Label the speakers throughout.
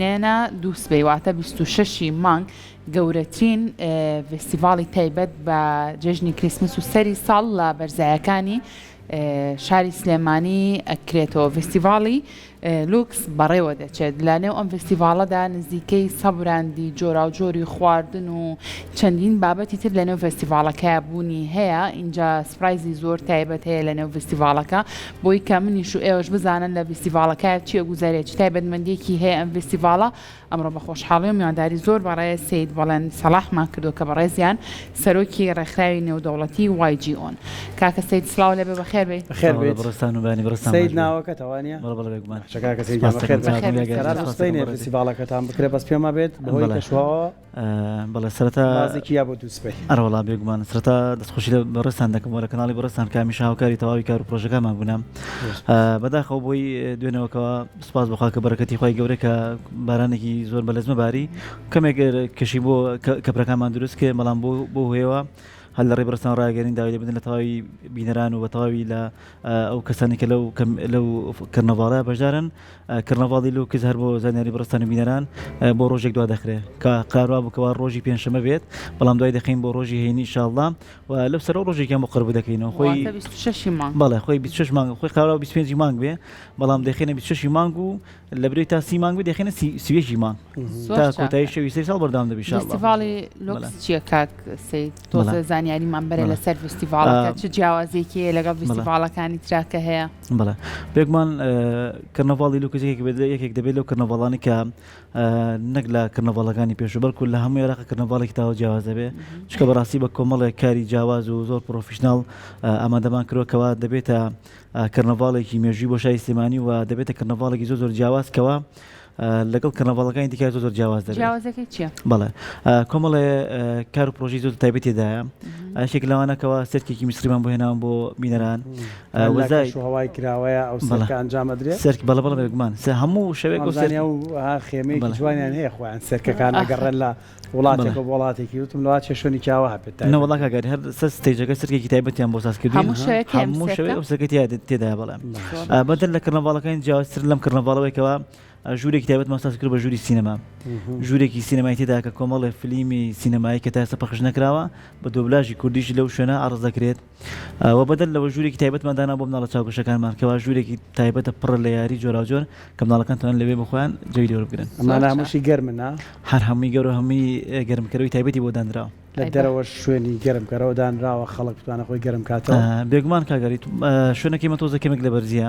Speaker 1: نێنە دووسبەی واتە 26 ی مانگ گەورەترین ڤێستیڤاڵی تایبەت بە جێژنی کریسمس و سەری ساڵ لە بەرزایەکانی شاری سلێمانی ئەکرێتەوە ڤێستیڤاڵی لوکس بەڕێوە دەچێت لە نێو ئەم ڤێستیڤاڵەدا نزیکەی سەبراندی جۆراوجۆری خواردن و چەندین بابەتی تر لە نێو ڤێستیڤاڵەکەیا بوونی هەیە ئینجا سپرایزی زۆر تایبەت هەیە لە نێو ڤێستیڤاڵەکە بۆی کە منیش و ئێوەش بزانن لە ڤیستیڤاڵەکە چی ئەگوزەرێ چ تایبەتمەندیەکی هەیە ئەم ڤیستیڤاڵە ئەمڕۆ بە خۆشحاڵی و میوانداری زۆر بەڕێز سەید بەڵێن سەڵاحمان کردووە کە بەڕێزیان سەرۆکی ڕێکخراوی نێودەوڵەتی YGO ن کاکە سەید سڵاو لێبێ بەخێر بێی.
Speaker 2: بەخێر
Speaker 3: سڵاو لە
Speaker 2: بێیت
Speaker 3: بەڕێزتان و بەیانی بەڕێزتان
Speaker 2: سەید
Speaker 3: باش بێ.
Speaker 2: ناوەکەتە وانیە؟
Speaker 3: بەڵێ بەڵێ بێگومان.
Speaker 2: باشە کاکە سەید
Speaker 3: سپاس
Speaker 2: گیان بەخێر
Speaker 3: دەکەم
Speaker 2: بێی.
Speaker 3: چاکم
Speaker 1: بەخێر بێی
Speaker 3: گیان
Speaker 2: قەرار
Speaker 1: سەید.
Speaker 2: بوو
Speaker 3: سپاس دەکەم
Speaker 2: سبەینێ
Speaker 3: بەڕێزی.
Speaker 2: فیستیڤاڵەکەتان بکرێ بەس پێم وابێت بەهۆی
Speaker 3: بەڵێ.
Speaker 2: کەشوهەواوە
Speaker 3: بەڵێ سەرەتا
Speaker 2: بازێکی یا بۆ دووسبەی.
Speaker 3: ئەرەوەڵا بێگومان سەرەتا دەستخۆشی لە بەڕێزتان دەکەم و لە کەناڵی بەڕێزتان کە هەمیشە هاوکاری تەواوی کار و پرۆژەکانمان بوونە بەداخەوە بۆی دوێنەوەکەوە سپاس بۆ خوا کە بەرەکەتی خوای گەورە کە بارانێکی زۆر بەلەزمە باری کەمێک کەشی بۆ کەپرەکانمان دروست کرد بەڵام بۆ بۆ هەیەوە هەر لە ڕێی بەڕێزتان ڕاگەێنین داوای لێبوردن لە تەواوی بینەران و بە تەواوی لە ئەو کەسانی کە لەو لەو کەرنەڤاڵە بەشدارن کەرنەڤاڵی لوکس هەر بۆ زانیاری بەڕێزتان و بینەران بۆ ڕۆژێک دوا دەخرێ کە قرار وابوو کەوا ڕۆژی پێنجشەممە بێت بەڵام دوای دەخەین بۆ ڕۆژی هەینی ئینشاڵڵا و لەو سەرەوە ڕۆژێکیان بۆ قەرەبوو دەکەینەوە خۆی
Speaker 1: واتە 26 مانگ.
Speaker 3: بەڵێ خۆی 26 مانگ خۆی قرار وابوو 25 مانگ بێ بەڵام دەخەینە 26 مانگ و لە برێ تا سی مانگ بێ دەخەینە 31 مانگ
Speaker 1: زۆر
Speaker 3: تا
Speaker 1: چاکە.
Speaker 3: کۆتایی شەوی سەری ساڵ بەردەوام دەبی ئینشاڵڵا.
Speaker 1: فیستیڤاڵی لوکس
Speaker 3: بەڵێ.
Speaker 1: چییە کاک سەید؟
Speaker 3: بەڵێ.
Speaker 1: تۆزێ زانیاریمان بەرێ
Speaker 3: بەڵێ.
Speaker 1: لەسەر فیستیڤاڵەکە چ جیاوازیەکی هەیە لەگەڵ
Speaker 3: بەڵێ.
Speaker 1: فیستیڤاڵەکانی ترا کە هەیە؟
Speaker 3: بەڵێ بێگومان کەرنەڤاڵی لوکس یەکێک بێت یەکێک دەبێت لەو کەرنەڤاڵانەی کە نەک لە کەرنەڤاڵەکانی پێشوو بەڵکو لە هەموو عێراق کەرنەڤاڵێکی تاوە جیاواز دەبێت چونکە بەڕاستی بە کۆمەڵێک کاری جیاواز و زۆر professional ئامادەمان کردووە کەوا دەبێتە کەرنەڤاڵێکی مێژووی بۆ شاری سلێمانی و دەبێتە کەرنەڤاڵێکی زۆر زۆر جیاواز کەوا لەگەڵ کەرنەڤاڵەکانی دیکە زۆر زۆر جیاواز دەبێت.
Speaker 1: جیاوازەکەی چییە؟
Speaker 3: بەڵێ کۆمەڵێ کار و پرۆژەی زۆر تایبەتی تێدایە یەکێک لەوانە کەوا سێرکێکی میسریمان بۆ هێناون بۆ بینەران وەزای
Speaker 2: هەوای کراوەیە ئەو سێرکە ئەنجام ئەدرێت
Speaker 3: سێرک بەڵێ بەڵێ بێگومان سێ هەموو شەوێک ئەو سێرک
Speaker 2: وامزانی ئەو خێمەیەکی جوانیان هەیە خۆیان سێرکەکان ئەگەڕێن لە وڵاتێک و بۆ وڵاتێکی وتم لەوا چێ شوێنی کیاوە هەبێت تایبەت.
Speaker 3: نەوەڵا کاک ئاری هەر سەر stage ەکە سرکێکی تایبەتیان بۆ ساز کردوین
Speaker 1: هەموو شەوێک هەیە ئەم
Speaker 3: هەموو شەوێک
Speaker 1: سێرکە؟
Speaker 3: ئەو سرکە تیا تێدایە بەڵێ
Speaker 1: زۆر
Speaker 3: ئا،
Speaker 1: باش.
Speaker 3: بەدەر لە کەرنەڤاڵەکانی جیاوازتر لەم کەرنەڤاڵەوەی کەوا ژوورێکی تایبەتمان ساز کردوە بە ژووری سینەما ژوورێکی سینەمای تێدا کە کۆمەڵێ فلیمی سینەمایی کە تا ئێستا پەخش نەکراوە بە دۆبلاژی کوردیش لەو شوێنە عەڕز دەکرێت وە بەدەر لەوە ژوورێکی تایبەتمان دانا بۆ مناڵە چاوگەشەکانمان کەوا ژوورێکی تایبەتە پڕە لە یاری جۆراوجۆر کە مناڵەکان توانن لەوێ بۆ خۆیان جەوی لێ وەربگرن.
Speaker 2: ئەمانە هەمووشی گەرمن نا؟
Speaker 3: هەر هەمووی گەرم هەمووی گەرمکەرەوەی تایبەتی بۆ دانراوە.
Speaker 2: لە دەرەوەش شوێنی گەرمکەرەوە دانراوە خەڵک بتوانێت خۆی گەرم کاتەوە؟
Speaker 3: بێگومان کاک ئاری شوێنەکەی مە تۆزە کەمێک لە بەرزیە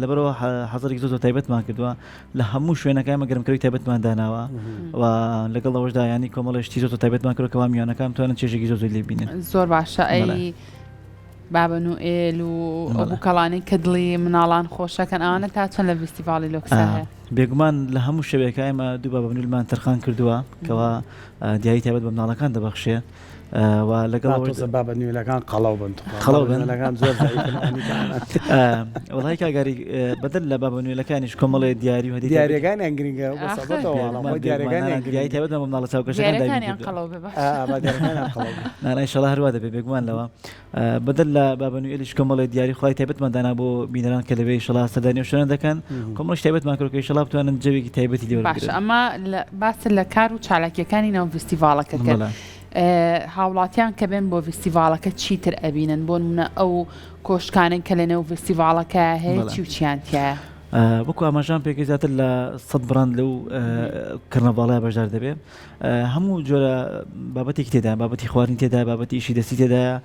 Speaker 3: لەبەرەوە حەزەرێکی زۆر زۆر تایبەتمان کردووە لە هەموو شوێنەکان ئێمە گەرمکەرەوەی تایبەتمان داناوە و لەگەڵ ئەوەشدا یانی کۆمەڵێ شتی زۆر زۆر تایبەتمان کردووە کەوا میوانەکان بتوانن چێژێکی زۆر زۆر لێ ببینن.
Speaker 1: زۆر باشە
Speaker 3: بەڵێ.
Speaker 1: ئەی بابە نوئێل و ئەو
Speaker 3: بەڵێ.
Speaker 1: بووکەڵانەی کە دڵی مناڵان خۆشەکەن ئەوانە تا چەند لە ڤیستیڤاڵی لۆکسا هەیە؟
Speaker 3: بێگومان لە هەموو شەوێکا ئێمە دوو بابە نوئێلمان تەرخان کردووە کەوا دیاری تایبەت بە مناڵەکان دەبەخشێ و لەگەڵ
Speaker 2: با
Speaker 3: ئەوەش
Speaker 2: تۆزە بابە نوێلەکان قەڵەو بن توخوا
Speaker 3: قەڵەو
Speaker 2: بابە
Speaker 3: بن
Speaker 2: نوێلەکان زۆر زەعیفن ئەنی کانان.
Speaker 3: وەڵای کاک ئاری بەدەر لە بابە نوێلەکانیش کۆمەڵێ دیاری و هەدیەی تایبەتی
Speaker 2: دیاریەکانیان گرنگە بۆ
Speaker 1: ئاخر.
Speaker 2: سەبەتەوە وەڵا
Speaker 3: بێگومان
Speaker 2: خۆی
Speaker 3: بێگومان
Speaker 2: دیاریەکانیان
Speaker 3: نانا دیاری
Speaker 2: گرنگە.
Speaker 3: تایبەتمان بۆ مناڵە چاوگەشەکان دابین
Speaker 1: دیاریەکانیان
Speaker 3: کردووە.
Speaker 1: قەڵەو بێ باشە.
Speaker 2: ئا با دیاریەکانیان قەڵەو بێ.
Speaker 3: نانا ئیشەڵا هەر وا دەبێ بێگومان لەوە بەدەر لە بابە نوێلیش کۆمەڵێ دیاری خوای تایبەتمان دانا بۆ بینەران کە لەوێ ئیشەڵا سەردانی ئەو شوێنە دەکەن کۆمەڵێ شتی تایبەتمان کردووە کە ئیشەڵا بتوانن جەوێکی تایبەتی لێ
Speaker 1: باشە
Speaker 3: وەربگرن.
Speaker 1: ئەمە لە باست لە کار و چالاکیەکانی ناو ڤیستیڤاڵەکە کرد
Speaker 3: بەڵێ.
Speaker 1: هاوڵاتیان کە بێن بۆ ڤیستیڤاڵەکە چیتر ئەبینن بۆ نمونە ئەو کۆشکانەی کە لەنێو ڤیستیڤاڵەکە هەیە
Speaker 3: بەڵێ.
Speaker 1: چی و چیان تیایە؟
Speaker 3: وەکو ئاماژان پێکرد زیاتر لە 100 بڕاند لەو کەرنەڤاڵەیە بەشدار دەبێت هەموو جۆرە بابەتێکی تێدا بابەتی خواردنی تێدا بابەتی ئیشی دەستی تێدایە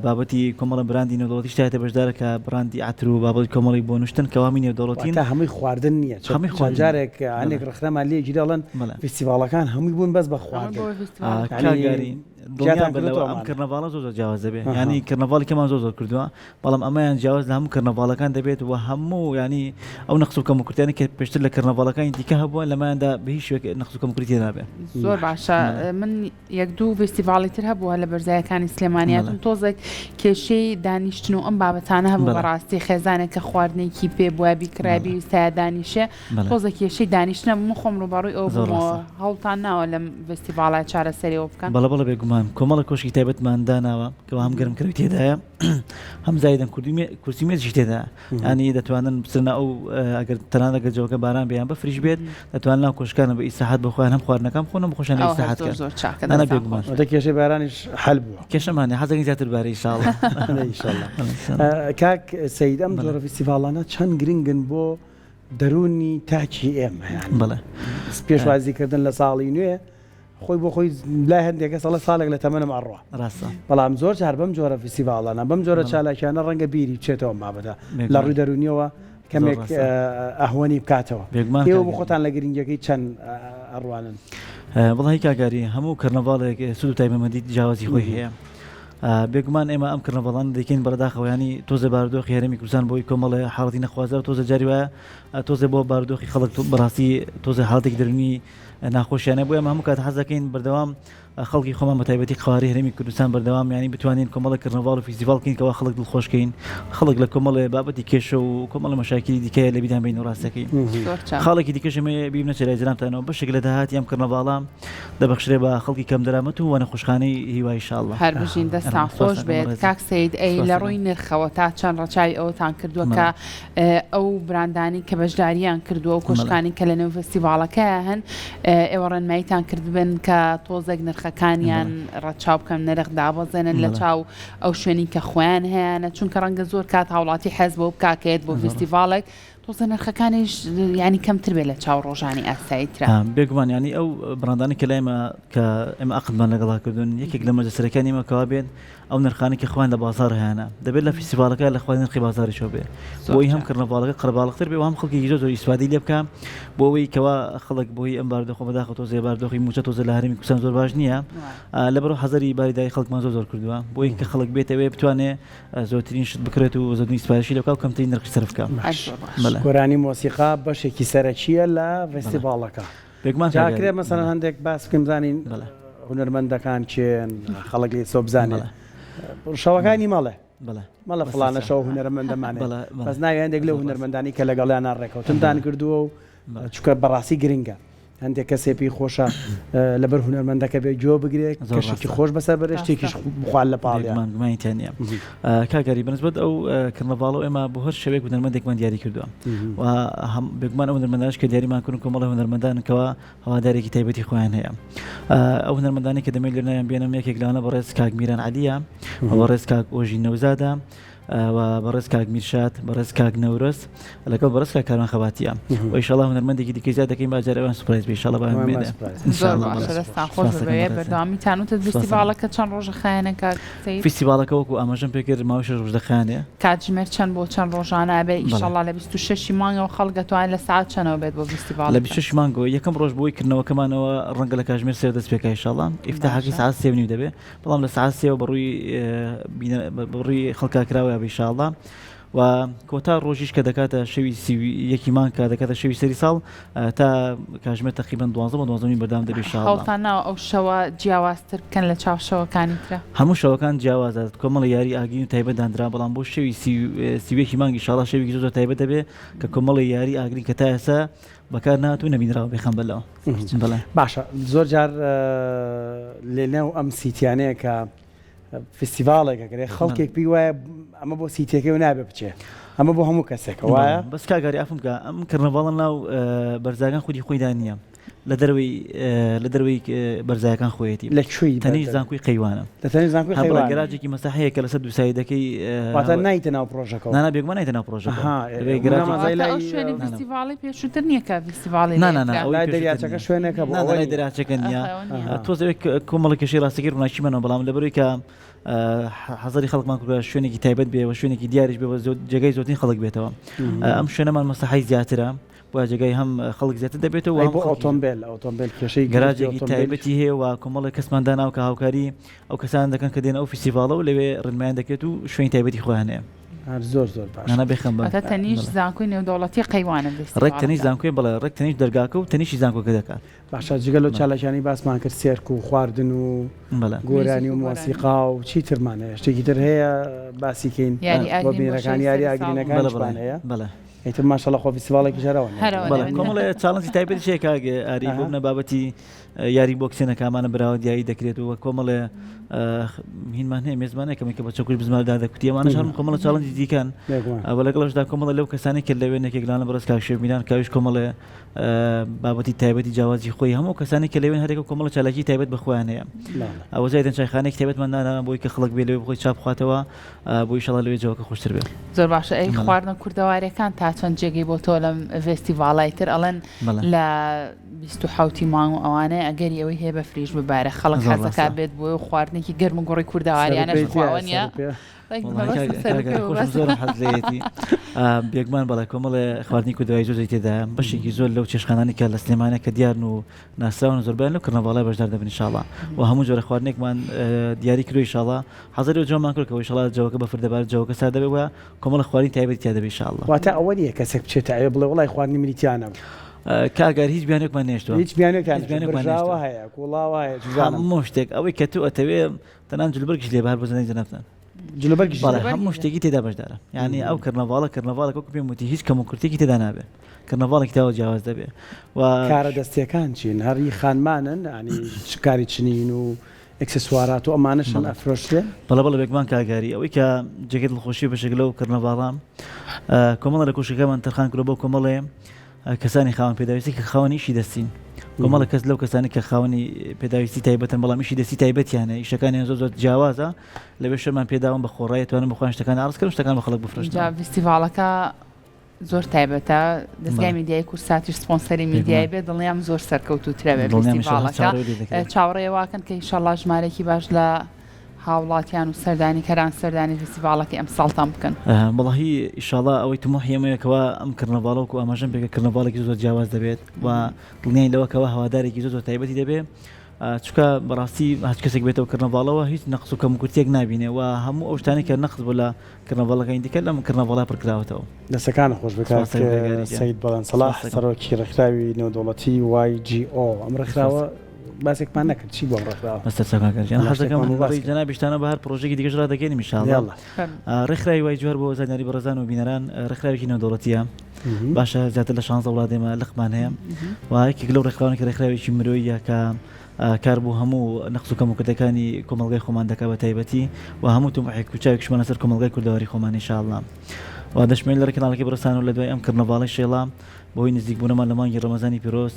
Speaker 3: بابەتی کۆمەڵە براندی نێودەوڵەتیش تایەتە بەشدارە کە براندی عەتر و بابەتی کۆمەڵی بۆ نوشتن کە وامی نێودەوڵەتین
Speaker 2: واتە هەمووی خواردن نییە چەند
Speaker 3: هەمووی
Speaker 2: چەند
Speaker 3: خواردن
Speaker 2: جارێک
Speaker 3: بەڵێ
Speaker 2: هەندێک ڕەخنەمان لێ گیرا ئەڵێن
Speaker 3: بەڵێ
Speaker 2: فیستیڤاڵەکان هەمووی بوون بەس بە
Speaker 1: هەمووی
Speaker 2: خواردن
Speaker 1: بۆ فیستیڤاڵ
Speaker 3: کاک
Speaker 2: یانی
Speaker 3: ئاری دڵنیام
Speaker 2: جیاتان
Speaker 3: بە لەوە
Speaker 2: کردۆتەوە
Speaker 3: ئەم
Speaker 2: ئەمانە
Speaker 3: کەرنەڤاڵە زۆر زۆر جیاواز دەبێ
Speaker 2: ئەها.
Speaker 3: یانی کەرنەڤاڵی کەمان زۆر زۆر کردووە بەڵام ئەمەیان جیاواز لە هەموو کەرنەڤاڵەکان دەبێت و هەموو یانی ئەو نەقس و کەموکورتیانەی کە پێشتر لە کەرنەڤاڵەکانی دیکە هەبووە لەمەیاندا بە هیچ شێوەیەک نەقس و کەموکورتی تێدا نابێ.
Speaker 1: زۆر باشە
Speaker 3: بەڵێ.
Speaker 1: من یەک دوو ڤیستیڤاڵی تر هەبووە لە بەرزایەکانی سلێمانی
Speaker 3: بەڵێ.
Speaker 1: هاتووم تۆزێک کێشەی دانیشتن و ئەم بابەتانە هەبوو
Speaker 3: بەڵێ.
Speaker 1: بەڕاستی خێزانێک کە خواردنێکی پێ بوایە بیکڕایە
Speaker 3: بەڵێ.
Speaker 1: بیویستایە دانیشێ
Speaker 3: بەڵێ.
Speaker 1: تۆزێک کێشەی دانیشتنە بوو من خۆم ڕووبەڕووی ئەوە
Speaker 3: زۆر
Speaker 1: بوومەوە
Speaker 3: ڕاستە.
Speaker 1: هەوڵتان ناوە لەم ڤیستیڤاڵە چارەسەری ئەوە بکەن؟
Speaker 3: بەڵێ بەڵێ بێگومان. بێگومان کۆمەڵە کۆشکی تایبەتمان داناوە کەوا هەم گەرمکەرەوەی تێدایە هەم زایدەن کوردی کورسی مێزیش تێدا ینی دەتوانن بچنە ئەو ئەگەر تەنانەت ئەگەر جەوەکە باران بێ یان بەفریش بێت دەتوان ناو کۆشکانە بە ئیسراحەت بۆ خۆیان هەم خواردنەکان بخۆن هەم خۆشیان
Speaker 1: ئەوە
Speaker 3: ئیسراحەت
Speaker 1: زۆر
Speaker 3: کەن
Speaker 1: زۆر چاکە
Speaker 3: نانا
Speaker 1: دەستان
Speaker 3: بێگومان
Speaker 1: خۆش
Speaker 2: واتە کێشەی بارانیش حەل بووە.
Speaker 3: کێشەمان نیە حەزەکەین زیاتر بارێ ئیشاڵڵا.
Speaker 2: ئیشاڵڵا.
Speaker 3: بەڵێ ئیشاڵڵا.
Speaker 2: کاک سەید ئەم
Speaker 3: بەڵێ.
Speaker 2: جۆرە فیستیڤاڵانە چەند گرنگن بۆ دەروونی تاکی ئێمە یانی
Speaker 3: بەڵێ.
Speaker 2: پێشوازیکردن لە ساڵی نوێ خۆی بۆ خۆی لای هەندێک کەس ئەڵێ ساڵێک لە تەمەنم ئەڕوا.
Speaker 3: ڕاستە.
Speaker 2: بەڵام زۆر جار بەم جۆرە فیستیڤاڵانە، بەم جۆرە چالاکیانە ڕەنگە بیری بچێتەوە ئەم بابەتە لە ڕووی دەروونیەوە کەمێک ئەهوەنی بکاتەوە.
Speaker 3: بێگومان
Speaker 2: ئێوە بۆ خۆتان لە گرنگیەکەی چەند ئەڕوانن؟
Speaker 3: وەڵاهی کاک ئاری هەموو کەرنەڤاڵێک سوود و تایبەتمەندی جیاوازی خۆی هەیە. بێگومان ئێمە ئەم کەرنەڤاڵانە دەیکەین بەداخەوە ینی تۆزێ بارودۆخی هەرێمی کوردستان بۆی کۆمەڵێ حاڵەتی نەخوازراو تۆزێ جاری وایە تۆزێ بۆ بارودۆخی خەڵک بەڕاستی تۆزێ حاڵەتێکی دەروونی ناخۆشیانە بۆیە ئێمە هەموو کات حەز دەکەین بەردەوام خەڵکی خۆمان بە تایبەتی قەوارەی هەرێمی کوردستان بەردەوام یانی بتوانین کۆمەڵێک کەرنەڤاڵ و فیستیڤاڵ بکەین کەوا خەڵک دڵخۆش کەین خەڵک لە کۆمەڵێ بابەتی کێشە و کۆمەڵە مەشاکیلی دیکە لە بیران بین و ڕاستەکەی
Speaker 1: زۆر چاک.
Speaker 3: خاڵێکی دیکەش ئەمەیە بیر نەچێت لای جەنابتانەوە بەشێک لە داهاتی ئەم کەرنەڤاڵە دەبەخشرێ بە خەڵکی کەمدەرامەت و نەخۆشخانەی هیوا ئیشاڵڵا.
Speaker 1: هەر بژین دەستتان خۆش بێت کاک سەید ئەی لە ڕووی نرخەوە تا چەند ڕەچاوی ئەوەتان کردووە کە ئەو براندانەی کە بەشداریان کردووە و کۆشکانی کە لە نێو فێستیڤاڵەکەیا هەن ئێوە ڕێنماییتان کردبن کە تۆزێک نرخەکانیان ڕەچاو بکەن نرخ دابەزێنن لە چاو ئەو شوێنی کە خۆیان هەیانە چونکە ڕەنگە زۆر کات هاوڵاتی حەز بەوە بکا کە یەت بۆ فێستیڤاڵێک تۆزێ نرخەکانیش یانی کەمتر بێت لە چاو ڕۆژانی ئاسایی ترا.
Speaker 3: بێگومان یانی ئەو بڕاندانەی کە لای ئێمە کە ئێمە عەقدمان لەگەڵا کردوون یەکێک لە مەرجە سەرەکیانی ئێمە کەوا بێت ئەو نرخانەی کە خۆیان لە بازاڕ هەیانە دەبێت لە فیستیڤاڵەکە لە خوار نرخی بازاڕیشەوە بێ بۆی هەم کەرنەڤاڵەکە قەرەباڵغتر بێ و هەم خەڵکێکی زۆر زۆر ئیسفادەی لێ بکا بۆ ئەوەی کەوا خەڵک بۆی ئەم بارودۆخە بەداخەوە تۆزێ بارودۆخی مووچە تۆزێ لە هەرێمی کوردستان زۆر باش نییە لەبەرئەوە حەزەری باری دارایی خەڵکمان زۆر زۆر کردووە بۆی کە خەڵک بێتەوێ بتوانێ زۆرترین شت بکڕێت و زۆرترین ئیسفادەشی لێ بکا و کەمترین نرخیش سەرف بکا.
Speaker 2: باش گۆرانی مۆسیقا بەشێکی سەرەکییە لە فێستیڤاڵەکە.
Speaker 3: بێگومان
Speaker 2: جا ئەکرێ مەسەلەن هەندێک باس بکەین بزانین هونەرمەندەکان کێن خەڵک لێ سۆ بزانێ شەوەکانی مەڵێ مەڵە فڵانە شەو هونەرمەندەمانێ بەس ناوی هەندێک لەو هونەرمەندانی کە لەگەڵیانە ڕێکەوتنتان کردووە و چونکە بەڕاستی گرنگە هەندێک کەسێ پێی خۆشە لەبەر هونەرمەندەکە بێ گوێ بگرێ کەشێکی خۆش بەسەر بەرێ شتێکیش بخوات لە پاڵیا.
Speaker 3: بێگومان گومانی تیا نییە. کاک ئاری بەنسبەت ئەو کەرنەڤاڵەوە ئێمە بۆ هەر شەوێک هونەرمەندێکمان دیاری کردووە و هەم بێگومان ئەو هونەرمەندانەش کە دیاریمان کردن کۆمەڵی هونەرمەندانن کەوا هەوادارێکی تایبەتی خۆیان هەیە ئەو هونەرمەندانی کە دەمەوێت لێ ناویان بێنم یەکێک لەوانە بەڕێز کاک میران عەلیە و بەڕێز کاک ئۆژین نەوزادە و بەڕێز کاک میرشاد، بەڕێز کاک نەورۆز لەگەڵ بەڕێز کاک کاروان خەباتیە و ئیشەڵا هونەرمەندێکی دیکەی زیاد دەکەین با جارێ ئەوان surprise بێ ئیشەڵا با بمێنێ.
Speaker 1: زۆر باشە دەستان خۆش بێ بەردەوامیتان وتت فیستیڤاڵەکە چەند ڕۆژە خایەنە کاک سەید؟
Speaker 3: فیستیڤاڵەکە وەکو ئاماژەم پێکرد ماوەی شەش ڕۆژ دەخایەنێ.
Speaker 1: کاتژمێر چەند بۆ چەند ڕۆژانە ئەبێ ئیشەڵا لە 26 مانگەوە خەڵک ئەتوانێت لە سەعات چەنەوە بێت بۆ فیستیڤاڵەکە؟
Speaker 3: لە 26 مانگەوە یەکەم ڕۆژ بۆی کردنەوەکەمانەوە ڕەنگە لە کاتژمێر سێ دەست پێکا ئیشەڵا ئیفتاحەکەی سەعات سێ و نیو دەبێ بەڵام لە سەعات سێوە بەڕووی بەڕووی خەڵکا کراوە بە ئیشاڵڵا و کۆتا ڕۆژیش کە دەکاتە شەوی یەکی مانگ کە دەکاتە شەوی سەری ساڵ تا کاژمێر تقریبا دوازدە بۆ دوازدە بەردەوام دەبێت ئیشاڵڵا.
Speaker 1: هەوڵتان ناوە ئەو شەوە جیاوازتر بکەن لە چاو شەوەکانی ترا؟
Speaker 3: هەموو شەوەکان جیاوازە کۆمەڵی یاری ئاگرین و تایبەت دانرا بەڵام بۆ شەوی 31 مانگ ئیشاڵڵا شەوێکی زۆر زۆر تایبەت دەبێت کە کۆمەڵی یاری ئاگرین کە تا ئێستا بەکار نەهاتوو نەبینراوە بێخەم بە لەوە. بەڵێ.
Speaker 2: باشە زۆر جار لەنێو ئەم سیتیانەیە کە فستیڤاڵێک ئەکرێ خەڵکێک پێی وایە ئەمە بۆ سیتیەکەی و نابێ بچێ ئەمە بۆ هەموو کەسێکە وایە؟
Speaker 3: بەس کاک ئاری عەفوم بکە ئەم کەرنەڤاڵە ناو بەرزاگان خودی خۆیدا نییە لە دەرەوەی لە دەرەوەی بەرزایەکان خۆیەتی
Speaker 2: لە کوێی
Speaker 3: تەنیشت زانکۆی قەیوانە
Speaker 2: لە تەنیشت زانکۆی قەیوانە
Speaker 3: گەراجێکی مەساحەیە کە لەسەر دوو سایدەکەی
Speaker 2: واتە نایتە ناو پرۆژەکەوە
Speaker 3: نا نا بێگومان نایتە ناو پرۆژەکەوە
Speaker 2: ئەها
Speaker 3: دەبێ گەراجێکی
Speaker 1: واتە ئەو شوێنی فیستیڤاڵی پێشووتر نییە کە فیستیڤاڵی
Speaker 3: نا نا نا ئەوەی
Speaker 2: لای
Speaker 3: پێشووتر
Speaker 2: دەریاچەکە
Speaker 3: نییە
Speaker 2: شوێنێکە بۆ
Speaker 3: نا نا
Speaker 2: ئەوە
Speaker 3: لای
Speaker 2: نییە
Speaker 3: دەریاچەکە نییە
Speaker 1: ئەها ئەوە نییە
Speaker 3: تۆزێک کۆمەڵە کێشەی ڕاستەکەی ڕووناکیمانەوە بەڵام لەبەرەوەی کە حەزەری خەڵکمان کردووە شوێنێکی تایبەت بێ و شوێنێکی دیاریش بێ و جێگای زۆرترین خەڵک بێتەوە ئەم شوێنەمان مەساحەی زیاترە بۆیە جێگای هەم خەڵک زیاتر دەبێتەوە و
Speaker 2: ئەی
Speaker 3: هەم
Speaker 2: بۆ
Speaker 3: خەڵکی
Speaker 2: ئۆتۆمبێل ئۆتۆمبێل کێشەی گرفتی
Speaker 3: گەراجێکی
Speaker 2: ئۆتۆمبێلیش
Speaker 3: تایبەتی هەیە و کۆمەڵێک کەسمان داناوە کە هاوکاری ئەو کەسانە دەکەن کە دێنە ئەو فیستیڤاڵە و لەوێ ڕێنمایان دەکرێت و شوێنی تایبەتی خۆیان هەیە.
Speaker 2: هەر زۆر زۆر باشە.
Speaker 3: نانا بێخەم بە.
Speaker 1: واتە تەنیشت
Speaker 3: بەڵێ.
Speaker 1: زانکۆی نێودەوڵەتی قەیوانە
Speaker 3: ڕێک تەنیشت
Speaker 1: فیستیڤاڵەکە.
Speaker 3: زانکۆی بەڵێ ڕێک تەنیشت دەرگاکە و تەنیشتی زانکۆکە دەکات.
Speaker 2: باشە جگە لەو
Speaker 3: بەڵێ.
Speaker 2: چالاکیانەی باسمان کرد سێرک و خواردن و
Speaker 3: بەڵێ.
Speaker 2: گۆرانی
Speaker 1: میوزیک
Speaker 2: و
Speaker 1: و گۆرانی.
Speaker 2: مۆسیقا و چی ترمان هەیە شتێکی تر هەیە باسی کەین
Speaker 1: یاری
Speaker 2: بۆ
Speaker 1: ئاگرین بۆ
Speaker 2: بینەرەکان
Speaker 1: شەوی
Speaker 2: یاری
Speaker 1: سەری ساڵ.
Speaker 3: بەڵێ بەڵێ
Speaker 2: ئاگرینەکانیشمان هەیە.
Speaker 3: بەڵێ.
Speaker 2: ئیتر ماشەڵا خۆ فیستیڤاڵێکیش هەر ئەوە
Speaker 1: هەر ئەوە
Speaker 3: بەڵێ کۆمەڵێ challenge ی تایبەتیش هەیە کاک ئاری بۆ منە بابەتی یاری بۆکسێنەکە ئەمانە براوە دیاری دەکرێت و کۆمەڵێ هینمان هەیە مێزمان هەیە کەمێک کە بە چەکوش بزمار دادەکوتی ئەمانەش هەرم کۆمەڵە challenge ی دیکەن ئەوە لەگەڵشدا کۆمەڵە لەو کەسانی کە لەوێ نەکێک لانە بەڕێز کاک شێرمیران کاویش کۆمەڵێ بابەتی تایبەتی جیاوازی خۆی هەموو کەسانی کە لەوێن هەرێکە کۆمەڵە چالاکی تایبەت بە خۆیان هەیە ئەوە زیادن چایخانێک تایبەتمان دانا بۆی کە خەڵک بێ لەوێ بخۆی چا بخواتەوە بۆ ئیشەڵا لەوێ جەوەکە خۆشتر بێ.
Speaker 1: زۆر باشە ئەی خواردنە کوردەواریەکان تا چەند جێگەی بۆ تۆ لەم ڤێستیڤاڵای تر ئەڵێن لە 27 مانگ و ئەوانەیە ئەگەری ئەوەی هەیە بەفریش ببارە خەڵک حەزەکا بێت بۆی و خواردنێکی گەرم و گوڕی کوردەواریانەش خواوە نیە
Speaker 3: بێگومان بەڵێ کۆمەڵێ خواردنی کوردەواری زۆر زۆری تێدایە بەشێکی زۆر لەو چێشخانانەی کە لە سلێمانە کە دیارن و ناسراون زۆربیان لەو کڕنەڤاڵە بەشدار دەبن ئینشاڵا و هەموو جۆرە خواردنێکمان دیاری کردو ئینشاڵا حەزەری و جۆمان کرد کە ئینشاڵا جەوەکە بەفر دەبارێت جەوەکە سارد دەبێت و کۆمەڵە خواردنی تایبەتی تیا دەبێت ئینشاڵا.
Speaker 2: واتە ئەوە نییە کەسێک بچێتە ئەوێ بڵێ وەڵای خواردنی منی تیا نەبوو.
Speaker 3: کاک ئاری هیچ بیانوێکمان نەهێشتووە.
Speaker 2: هیچ بیانوێکتان نەهێشتووە. برژاوە هەیە، کوڵاوە هەیە، چوزانم.
Speaker 3: هەموو شتێک ئەوەی کە تۆ ئەتەوێ تەنان جلوبەرگیش لێ بە هەر بۆ زەنەی جەنابتان.
Speaker 2: جلوبەرگیش
Speaker 3: بەڵێ هەموو شتێکی تێدا بەشدارە یعنی ئەو کەرنەڤاڵە کەرنەڤاڵێک وەکو پێم وتی هیچ کەم و کورتێکی تێدا نابێ کەرنەڤاڵێکی تەواو جیاواز دەبێ و
Speaker 2: کارە دەستیەکان چین هەر ئی خانمانن یعنی چ کاری چنین و ئێکسسوارات و ئەمانەشن ئەفرۆشرێن؟
Speaker 3: بەڵێ بەڵێ بێگومان کاک هاری ئەوەی کە جێگەی دڵخۆشی بەشێک لەو کەرنەڤاڵە کۆمەڵە لە کۆشکەکەمان تەرخان کردوە بۆ کۆمەڵێ کەسانی خاوەن پێداویستی کە خاوەنی ئیشی دەستین کۆمەڵە کەس لەو کەسانی کە خاوەنی پێداویستی تایبەتن بەڵام ئیشی دەستی تایبەتیانە ئیشەکانیان زۆر زۆر جیاوازە لەوێ شەمان پێداون بە خۆڕایی توانن بە خۆیان شتەکان ئاڕز کەن و شتەکان بە خەڵک بفرۆشن.
Speaker 1: جا ڤیستیڤاڵەکە زۆر تایبەتە دەزگای میدیایی کوردساتیش سپۆنسەری میدیایی بێت دڵنیام زۆر سەرکەوتووترە بێت ڤیستیڤاڵەکە چاوەڕێ واکەن کە ئیشەڵا ژمارەیەکی باش لە هاوڵاتیان و سەردانیکەران سەردانی ڤیستیڤاڵەکەی ئەمساڵتان بکەن.
Speaker 3: وەڵاهی ئیشاڵا ئەوەی تموحی ئێمەیە کەوا ئەم کڕنەڤاڵە وەکو ئاماژەم پێکرد کڕنەڤاڵێکی زۆر زۆر جیاواز دەبێت و دڵنیاین لەوە کەوا هەوادارێکی زۆر زۆر تایبەتی دەبێت چونکە بەڕاستی هەچ کەسێک بێتەوە کڕنەڤاڵەوە هیچ نەقس و کەموکورتیەک نابینێ و هەموو ئەو شتانەی کە نەقس بوو لە کڕنەڤاڵەکانی دیکە لەم کڕنەڤاڵە پڕکراوەتەوە.
Speaker 2: دەستەکانت خۆش بێت کاک سەید بەڵێن سەڵاح سەرۆکی ڕێکخراوی نێودەوڵەتی YGO ئەم ڕێکخراوە باسێکمان نەکرد چی بۆ ئەم ڕێکخراوە؟
Speaker 3: بەسەر چاوان کاک گیان حەز دەکەم بەڕێی جەنابیشتانە بە هەر پڕۆژەیەکی دیکەش ڕادەگەیەنم ان شاء اللە. ڕێکخراوی YGO هەر بۆ زانیاری بەڕێزان و بینەران ڕێکخراوێکی نێودەوڵەتییە باشە زیاتر لە 16 وڵات ئێمە لقمان هەیە و یەکێک لەو ڕێکخراوانە کە ڕێکخراوێکی مرۆییە کە کار بۆ هەموو نەقس و کەموکورتەکانی کۆمەڵگای خۆمان دەکات بە تایبەتی و هەموو تموحێک و چاوێکیشمان لەسەر کۆمەڵگای کوردەواری خۆمان ان شاء اللە و دەشمەوێت لە ڕێی کەناڵەکەی بەڕێزتان و لە دوای ئەم کڕنەڤاڵەی شێڵا بەهۆی نزیکبوونەمان لە مانگی ڕەمەزانی پیرۆز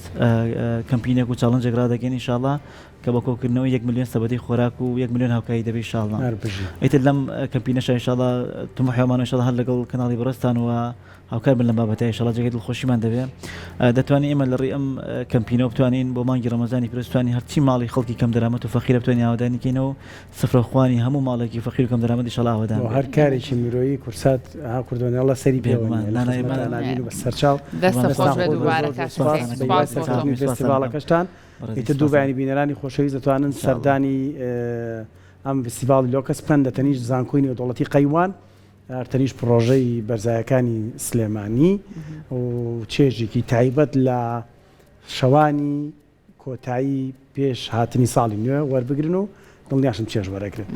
Speaker 3: کەمپینێک و challenge ێک ڕادەگەین ان شاء اللە کە بە کۆکردنەوەی یەک ملیۆن سەبەتەی خۆراک و یەک ملیۆن هاوکاری دەبێت ان شاء اللە ئیتر لەم کەمپینەشا ان شاء اللە تموحی ئەومان ان شاء اللە هەر لەگەڵ کەناڵی بەڕێزتان و هاوکار بن لەم بابەتە ئیشەڵا جێگەی دڵخۆشیمان دەبێ دەتوانین ئێمە لە ڕێی ئەم کەمپینەوە بتوانین بۆ مانگی ڕەمەزانی پیرۆز بتوانین هەرچی ماڵی خەڵکی کەم دەرامەت و فەقیرە بتوانین ئاوەدانی کەینەوە و سفرە خوانی هەموو ماڵێکی فەقیر و کەم دەرامەت ئیشەڵا ئاوەدان
Speaker 2: بۆ هەر کارێکی مرۆیی کورسات ها کوردۆنێڵە سەری پێوە نییە لە خزمەتان نابین و بە سەرچاو
Speaker 1: دەستت خۆش بێت دووبارە کاک حوسێن سوپاس بۆ تۆ.
Speaker 2: سەرکەوتنی فێستیڤاڵەکەشتان ئیتر دووبایانی بینەرانی خۆشەویست دەتوانن سەردانی ئەم فیستیڤاڵی لۆکس بکەن لە تەنیشت زانکۆی نێودەوڵەتی قەیوان هەرتەنیش پڕۆژەی بەرزایەکانی سلێمانی و چێژێکی تایبەت لە شەوانی کۆتایی پێش هاتنی ساڵی نوێ وەربگرن و دڵنیاشم چێژ وەرەگرن.